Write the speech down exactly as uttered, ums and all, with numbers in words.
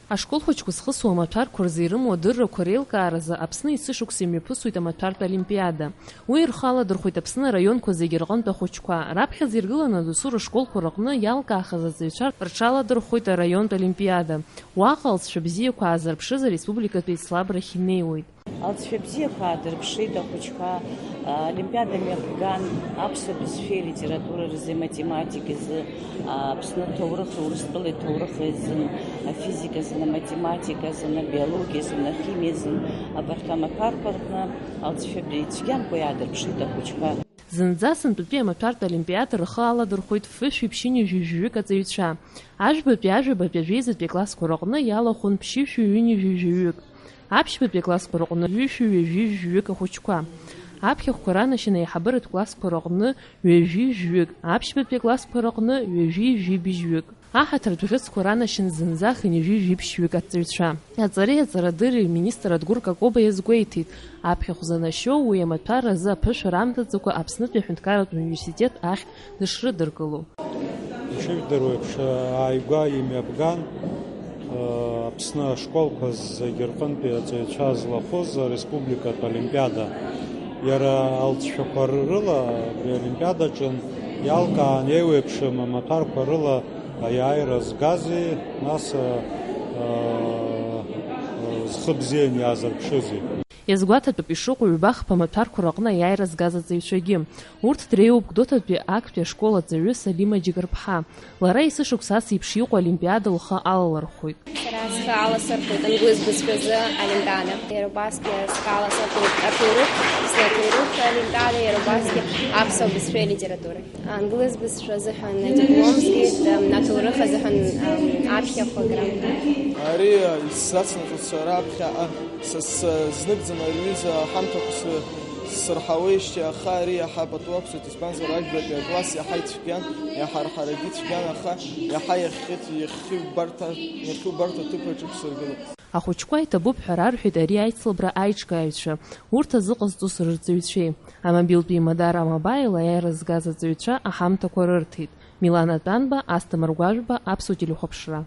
Ашкол хәыҷқәа зхысуа амаҭәарқәа рзы ирымоу адыррақәа реилкааразы Аԥсны есышықәса имҩаԥысуеит амаҭәартә олимпиада. Уи рхы аладырхәеит Аԥсны араионқәа зегьы рҟынтә ахәыҷқәа. Раԥхьаӡа иргыланы дасу рышколқәа рҟны иалкаахаз аҵаҩцәа рҽаладырхәоит араионтә олимпиада. Уаҟа алҵшәа бзиақәа аазырԥшыз ареспубликатәи еицлабрахь инеиуеит. Алҵшәа бзиақәа аадырԥшит ахәыҷқәа, олимпиада мҩаԥган, аԥсуа бызшәеи алитература рзы, аматематика азы, Аԥсны аҭоурыхи Урыстәылеи аҭоурыхи азын, афизика азын, аматематика азын, абиологиа азын, ахимиа азын, абарҭ амаҭәарқәа рҟны алҵшәа бзиа цәгьамкәа иаадырԥшит ахәыҷқәа. Зынӡа сынтәатәи амаҭәартә олимпиада рхы аладырхәеит фышәи ԥшьынҩажәи жәаҩык аҵаҩцәа. Ажәбатәи, ажәабатәи, ажәеизатәи аклассқәа рыҟны иалахәын ԥшьышәи ҩынҩажәи жәаҩык. Аԥшьбатәи аклассқәа рҟны ҩышәи ҩажәи жәаҩык ахәыҷқәа. Аԥхьахәқәа ранашьан аиҳабыратә классқәа рыҟны ҩажәи жәаҩык, аԥшьбатәи аклассқәа рыҟны ҩажәи жәибжьҩык. Аҳаҭыртә ӷьыцқәа ранашьан зынӡа хынҩажәи жәиԥшьҩык аҵаҩцәа. Аҵареи аҵарадырреи рминистр Адгәыр Какоба иазгәеиҭеит, аԥхьахә занашьоу уи амаҭәар азы аԥышәара амҭаҵақәа Аԥснытәи аҳәынҭқарратә университет ахь дышрыдыркыло. Ишыжәдыруа еиԥш, ааигәа имҩаԥган, Аԥсны ашколқәа зегьы рҟынтәи аҵаҩцәа злахәыз ареспубликатә олимпиада. Иара алҵшәақәа рыла абри аолимпиадаҿын иалкаан еиуеиԥшым амаҭәарқәа рыла аиааира згази, нас, а, а, зхы бзиан иаазырԥшызи. Иазгәаҭатәуп ишыҟоу ҩба-хԥа амаҭәарқәа рыҟны аиааира згаз аҵаҩцәагьы. Урҭ дреиуоуп Гәдоуҭатәи актәи ашкол аҵаҩы Салима Џьыкырԥҳа. Лара есышықәса ас еиԥш иҟоу олимпиада лхы алалырхәоит. Сара схы аласырхәит англыз бызшәазы олимпиада. Иара убасгьы схы аласырхәит аҭоурых, зны аҭоурых олимпиада, иара убасгьы аԥсуа бызшәеи алитературеи. Англыз бызшәа азыҳәан адиплом згеит, ам, аҭоурых азыҳәан, ам, аԥхьахә агра. Ари, а, исзацнаҵоит сара аԥхьаҟа, са, са зныкӡаны ари аҩыза аҳамҭақәа сы-, сырҳауеижьҭеи, аха ари иаҳа пату ақәҵоит, избанзар, ажәбатәи акласс иаҳа ицәгьан, иаҳа рҳарагьы цәгьан, аха иаҳа иахьхьит, иахьхьи убарҭ а-, иахьхьи убарҭ аҭыԥ аҿы ықәсыргылоуп. Ахәыҷқәа иҭабуп ҳәа рарҳәеит ари аицлабра аиҿкааҩцәа. Урҭ азыҟазҵо срырҵаҩцәеи. Амобилтәи имадара амобаил аиааира згаз аҵаҩцәа аҳамҭақәа рырҭеит. Милана Тәанба, Асҭамыр Гәажәба, Аԥсуа телехәаԥшра.